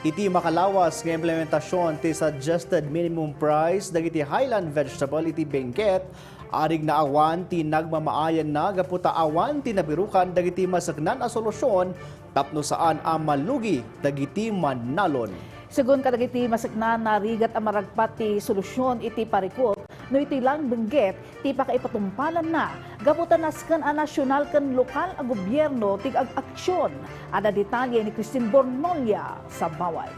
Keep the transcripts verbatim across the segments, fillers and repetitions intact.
Iti makalawas nga implementasyon ti suggested minimum price dagiti highland vegetable iti Benguet, arigna awan ti nagmamaayanna gapu ta awan ti nabirukan dagiti maseknan a solusyon tapno saan a malugi dagiti mannalon. Segun kadagiti maseknan, narigat a maragpat ti solusyon iti parikop no iti lang Benguet ti pakaipatumpalanna gapu ta nasken a nasional ken lokal a gobierno ti ag-aksyon. Adda detalye ni Christine Bornolia Sabaway.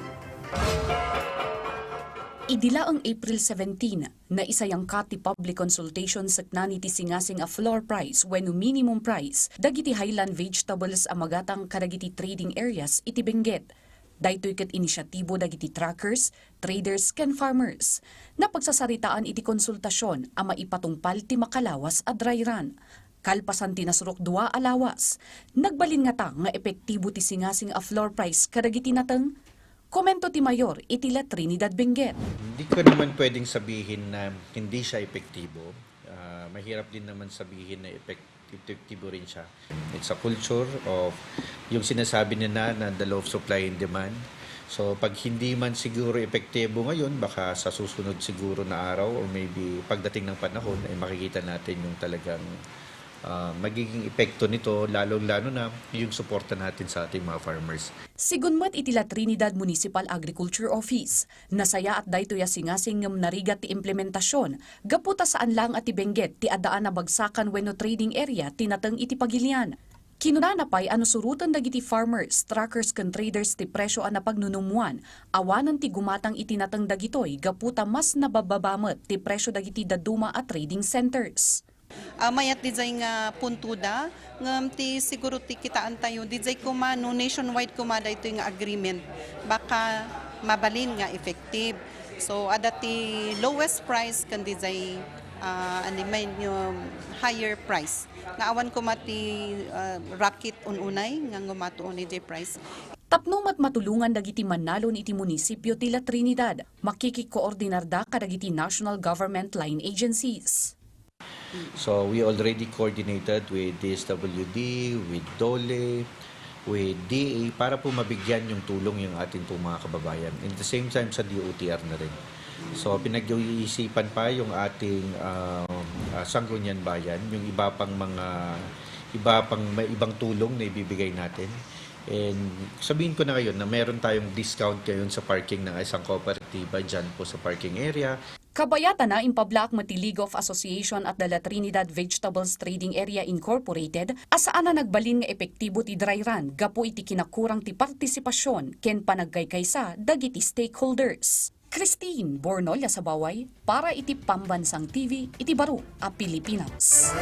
Idi laeng April seventeen, naisayangka ti public consultation seknan iti singasing a floor price wenno minimum price dagiti highland vegetables a magatang kadagiti trading areas iti Benguet. Daytoy ket inisyatibo dagiti truckers, traders, ken farmers. Napagsasaritaan iti konsultasion a maipatungpal ti makalawas a dry run. Kalpasan ti nasurok dua a lawas, nagbalin ngata nga epektibo ti singasing a floor price kadagiti nateng? Komento ti mayor iti La Trinidad Benguet. Hindi ko naman pwedeng sabihin na hindi siya epektibo. Ah, mahirap din naman sabihin na epek-, epektibo rin siya. It's a culture of yung sinasabi nila na the law of supply and demand. So, pag hindi man siguro epektibo ngayon, baka sa susunod siguro na araw or maybe pagdating ng panahon ay makikita natin yung talagang, ah, magiging epekto nito, lalong-lalo na yung suporta natin sa ating mga farmers. Sigun met iti La Trinidad Municipal Agriculture Office, nasayaat daytoy a singasing ngem narigat ti implementasion gapu ta saan laeng a ti Benguet ti addaan a bagsakan wenno trading area ti nateng iti pagilian. Kinunana pay a no suroten dagiti farmers, truckers ken traders ti presio a napagnunummoan, awanen ti gumatang iti nateng dagitoy gapu ta mas nababbaba met ti presio dagiti dadduma a trading centers. Ah, mayat diay nga puntoda, ngem ti siguro ti kitaentayo, diay koma, no, nationwide koma daytoy nga agreement, baka mabalin nga effective. So, adda ti lowest price ken diay, ah, ano, may, um, higher price. Nga awan koma ti, ah, racket ununay nga gumatuon diay price. Tapno met matulongan dagiti mannalon iti munisipio ti La Trinidad, makikikoordinarda kadagiti national government line agencies. So, we already coordinated with D S W D, with DOLE, with D A para po mabigyan yung tulong yung ating pong mga kababayan. In the same time, sa D O T R na rin. So, pinag-iisipan pa yung ating, um, ah, Sangguniang Bayan, yung iba pang mga, iba pang, may ibang tulong na ibibigay natin. And sabihin ko na ngayon na meron tayong discount ngayon sa parking ng isang kooperatiba dyan po sa parking area. Kabayatana, impablaak met ti League of Association at the La Trinidad Vegetables Trading Area Incorporated a saan a nagbalin nga epektibo ti dry run gapu iti kinakurang ti partisipasion ken panagkaykaysa dagiti stakeholders. Christine Bornolia Sabaway para iti Pambansang T V iti Baro a Pilipinas.